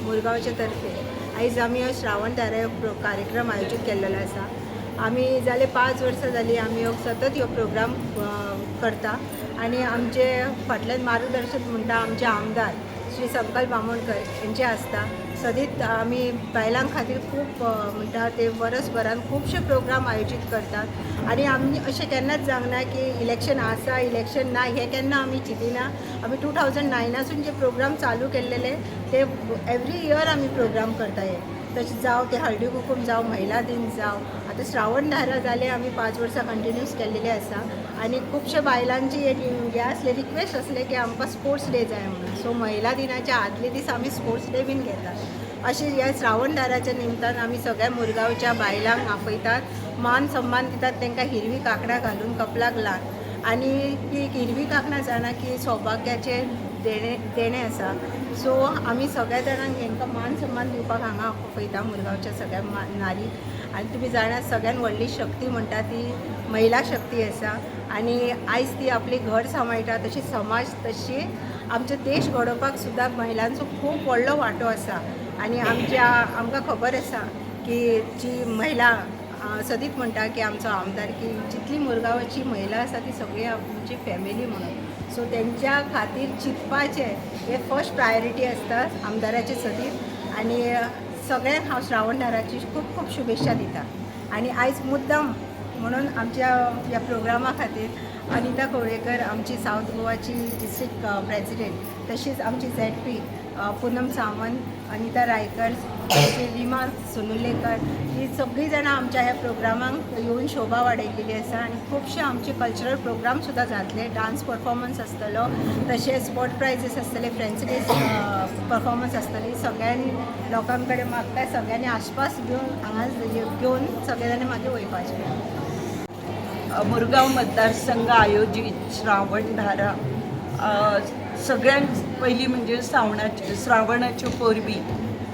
मुरगांवचे तर्फे आयज आमी हो श्रावण धारा कार्यक्रम आयोजीत केल्लेलो आसा. आमी जाले 5 वर्सां जालीं आमी हो सतत हो प्रोग्राम करता आनी आमचे फाटल्यान मार्गदर्शक म्हणटा आमचे आमदार श्री संकल्प आमोणकर हेंचे आसता. सदींच आमी बायलां खातीर खूब म्हणटा ते वर्सभरान खुबशे प्रोग्राम आयोजीत करतात आनी आमी अशें केन्नाच जावंक ना की इलेक्शन आसा, इलेक्शन ना, हें केन्ना आमी चिंतिना. आमी 2009आसून जे प्रोग्राम चालू केल्लेले ते एवरी इयर आमी प्रोग्राम करता. हे तशें जावं ते हळदी कुकूम जावं, महिला दिन जावं, आतां श्रावण धारा जालें आमी 5 वर्सां कंटिन्यूस केल्लेले आसा. आनी खुबशे बायलांची एक हें आसलें, रिक्वेस्ट आसलें की आमकां स्पोर्ट्स डे जाय म्हणून. सो महिला दिनाच्या आदले दीस आमी स्पोर्ट्स डे बीन घेतात. अशें ह्या श्रावण धाराच्या निमतान आमी सगळ्या मुरगांवच्या बायलांक आपयतात, मान सन्मान दितात तांकां हिरवी कांकणां घालून कपलाक लावन. आनी ती हिरवी कांकणां जाणा की सौभाग्याचें देणें देणें आसा. सो आमी सगळ्या जाणांक हेंकां मान सन्मान दिवपाक हांगा आपयता मुरगांवच्या सगळ्या नारी. आनी तुमी जाणा, सगळ्यान व्हडली शक्ती म्हणटा ती महिला शक्ती आसा आनी आयज ती आपली घर सांबाळटा, तशी समाज, तशी आमचो देश घडोवपाक सुद्दां महिलांचो खूब व्हडलो वांटो आसा. आनी आमकां खबर आसा की जी महिला सदींच म्हणटा की आमचो आमदार की जितली मुरगांवाची महिला आसा ती सगळी आमची फॅमिली म्हणून. सो तेंच्या खातीर चिंतपाचें हें फर्स्ट प्रायोरिटी आसता आमदाराचें सदींच. आनी सगळ्यांक हांव श्रावण धाराची खूब खूब शुभेच्छा दिता. आनी आयज मुद्दम म्हणून आमच्या ह्या प्रोग्रामा खातीर अनिता कवळेकर, आमची सावथ गोवाची डिस्ट्रिक्ट प्रेसिडेंट, तशीच आमची झेडपी पूनम सावंत, अनिता रायकर, तशें रिमा सोनुलेकर, ही सगळीं जाणां आमच्या ह्या प्रोग्रामाक येवन शोभा वाडयलेली आसा. आनी खुबशे आमचे कल्चरल प्रोग्राम सुद्दां जातले. डान्स परफॉर्मन्स आसतलो, तशेंच स्पोर्ट प्रायजीस आसतले, फ्रेंड्स रेस परफॉर्मन्स आसतली. सगळ्यांनी लोकां कडेन मागता, सगळ्यांनी आस्वास घेवन हांगा घेवन सगळे जाणां मागीर वयपाचें. मुरगांव मतदारसंघ आयोजीत श्रावणधारा. सगळ्यांत पयलीं म्हणजे सावणाचे श्रावणाच्यो परबी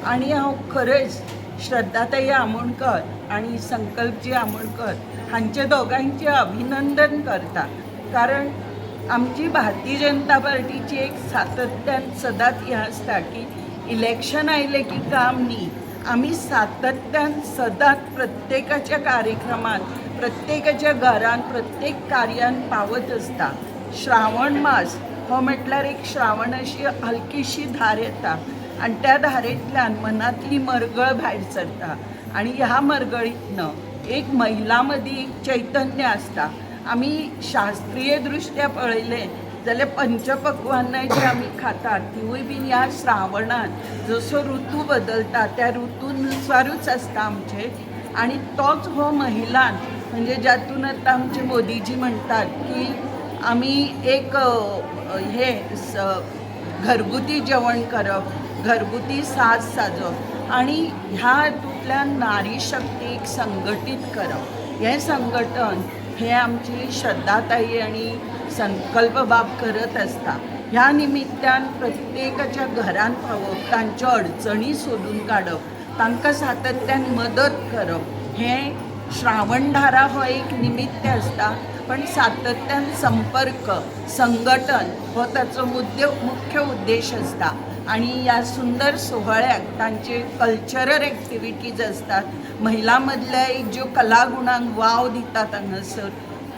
आनी हांव खरेंच श्रद्धाताई आमोणकर आनी संकल्पजी आमोणकर हांचे दोगांयचें अभिनंदन करता, कारण आमची भारतीय जनता पार्टीची एक सातत्यान सदांच हें आसता की इलेक्शन आयलें की काम न्ही, आमी सातत्यान सदांच प्रत्येकाच्या कार्यक्रमात, प्रत्येकाच्या घरान, प्रत्येक कार्यान पावत आसता. श्रावण मास हो म्हटल्यार एक श्रावण अशी हलकीशी धार येता आनी त्या धारेंतल्यान मनांतली मरगळ भायर सरता आनी ह्या मरगळींतनं एक महिला मदीं एक चैतन्य आसता. आमी शास्त्रीय दृश्ट्या पळयलें जाल्यार पंचपक्वान्नां जी आमी खातात तिवूय बीन ह्या श्रावणांत जसो ऋतू बदलता त्या ऋतूनुसारूच आसता आमचें. आनी तोच हो महिलान म्हणजे ज्यातून आतां आमचे मोदीजी म्हणटात की आमी एक हे घरगुती जेवण करप, घरगुती साज साजप आनी ह्या हातूंतल्यान नारी शक्तीक संघटीत करप. हें संघटन हें आमची श्रद्धाताई आनी संकल्प बाब करत आसता. ह्या निमित्तान प्रत्येकाच्या घरान पावप, तांच्यो अडचणी सोदून काडप, तांकां सातत्यान मदत करप, हें श्रावणधारा हो एक निमित्त आसता, पण सातत्यान संपर्क, संघटन हो ताचो मुख्य उद्देश आसता. आनी ह्या सुंदर सुवाळ्याक तांचे कल्चरल एक्टिविटीज आसतात. महिला मदल्या एक ज्यो कलागुणांक वाव दितात हांगासर,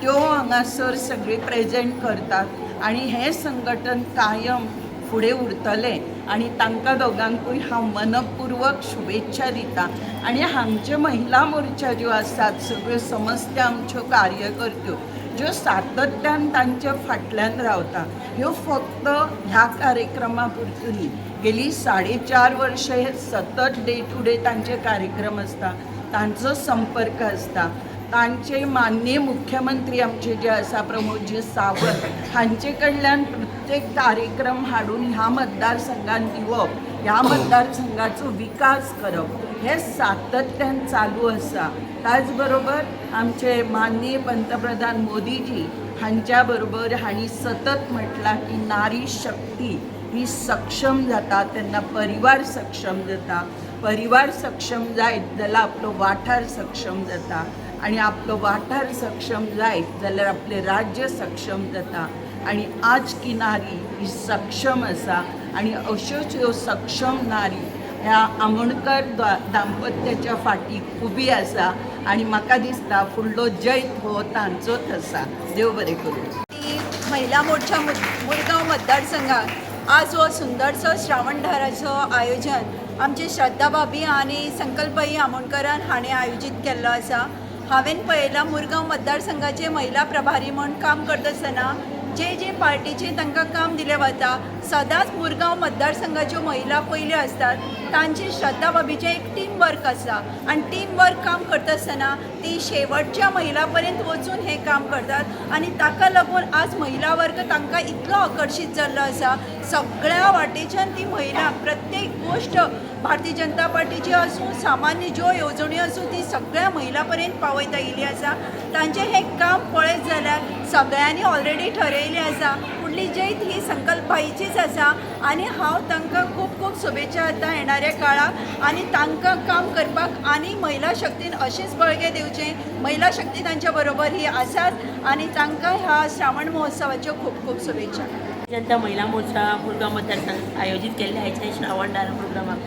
त्यो हांगासर सगळी प्रेजेंट करतात आनी हें संघटन कायम फुडें उरतलें. आनी तांकां दोगांकूय हांव मनपूर्वक शुभेच्छा दिता. आनी हांगच्यो महिला मोर्चा ज्यो आसात, सगळ्यो समस्या आमच्यो कार्यकर्त्यो ज्यो सातत्यान तांच्या फाटल्यान रावता, ह्यो फक्त ह्या कार्यक्रमा पुरत्यो न्ही, गेली 4.5 वर्ष हे सतत डे टू डे तांचे कार्यक्रम आसता, तांचो संपर्क आसता. तांचे माननीय मुख्यमंत्री आमचे जे आसा प्रमोदजी सावंत हांचे कडल्यान प्रत्येक कार्यक्रम हाडून ह्या मतदारसंघात दिवप, ह्या मतदारसंघाचो विकास करप हे सातत्यान चालू आसा. त्याच बरोबर आमचे माननीय पंतप्रधान मोदीजी हांच्या बरोबर हांणी सतत म्हटलां की नारी शक्ती ही सक्षम जाता तेन्ना परिवार सक्षम जाता, परिवार सक्षम जायत जाल्यार आपलो वाठार सक्षम जाता आनी आपलो वाठार सक्षम जायत जाल्यार आपलें राज्य सक्षम जाता. आनी आज की नारी ही सक्षम आसा आनी अश्योच ह्यो सक्षम नारी ह्या आमोणकर दाम्पत्याच्या फाटीक उबी आसा आनी म्हाका दिसता फुडलो जैत हो तांचोच आसा. देव बरें करूं. ती महिला मोर्चा मुरगांव मतदारसंघात आज हो सुंदरसो श्रावणधाराचो आयोजन आमचे श्रद्धा भाभी आनी संकल्पभाई आमोणकरान हाणें आयोजीत केल्लो आसा. हांवें पळयलां मुरगांव मतदारसंघाचे महिला प्रभारी म्हूण काम करता आसतना जे जे पार्टीचें तांकां काम दिलें वता सदांच मुरगांव मतदारसंघाच्यो महिला पयल्यो आसतात. तांची श्रद्धा भाभीचें एक टीम वर्क आसा आनी टीम वर्क काम करता आसतना ती शेवटच्या महिला पर्यंत वचून हें काम करतात आनी ताका लागून आज महिला वर्ग तांकां इतलो आकर्शीत जाल्लो आसा. सगळ्या वाटेच्यान ती महिला प्रत्येक गोश्ट भारतीय जनता पार्टीची आसूं, सामान्य ज्यो येवजण्यो आसूं, ती सगळ्या महिला पर्यंत पावयता येयली आसा. तांचें हें काम पळयत जाल्यार सगळ्यांनी ऑलरेडी ठरयलें आसा फुडली जैत ही संकल्पभाईचीच आसा आनी हांव तांकां खूब खूब शुभेच्छा दिता येणाऱ्या काळाक आनी तांकां काम करपाक आनी महिला शक्तीन अशेंच बळगें दिवचें. महिला शक्ती तांच्या बरोबर ही आसाच आनी तांकां ह्या श्रावण महोत्सवाच्यो खूब खूब शुभेच्छा. जनता महिला मोर्चा मुरगांव मतदारसंघ आयोजीत केल्ले आयच्या श्रावणदार प्रोग्रामाक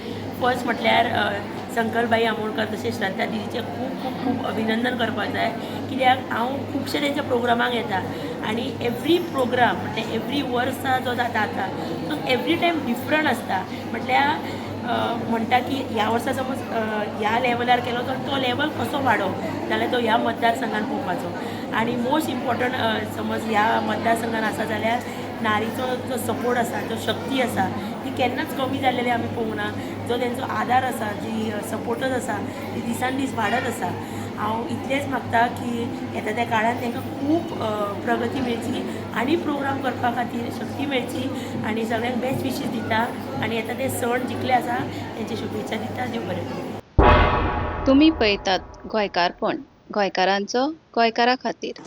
फर्स्ट म्हटल्यार संकल्पभाई आमोणकर तशें श्रद्धा दिदीचें खूब खूब खूब अभिनंदन करपाक जाय, कित्याक हांव खुबशे तेंच्या प्रोग्रामाक येता आनी एवरी प्रोग्राम म्हटल्यार एवरी वर्सा जो जाता आतां तो एवरी टायम डिफरंट आसता. म्हटल्यार म्हणटा की ह्या वर्सा समज ह्या लेवलार केलो तर तो लेवल कसो वाडोवप जाल्यार तो ह्या मतदारसंघान पळोवपाचो. आनी मोस्ट इम्पॉर्टंट समज ह्या मतदारसंघान आसा जाल्यार नारीचो जो सपोर्ट आसा, जो शक्ती आसा ती केन्नाच कमी जाल्लेली आमी पळोवंक ना. जो तेंचो आदार आसा, जी सपोर्टच आसा ती दिसान दीस वाडत आसा. हांव इतलेंच मागता की येता त्या काळान तांकां खूब प्रगती मेळची आनी प्रोग्राम करपा खातीर शक्ती मेळची आनी सगळ्यांक बेस्ट विशीस दिता आनी येता ते सण जितले आसा तेंचे शुभेच्छा दिता. देव बरें करूं. तुमी पळयतात गोंयकारपण, गोंयकारांचो गोंयकारा खातीर.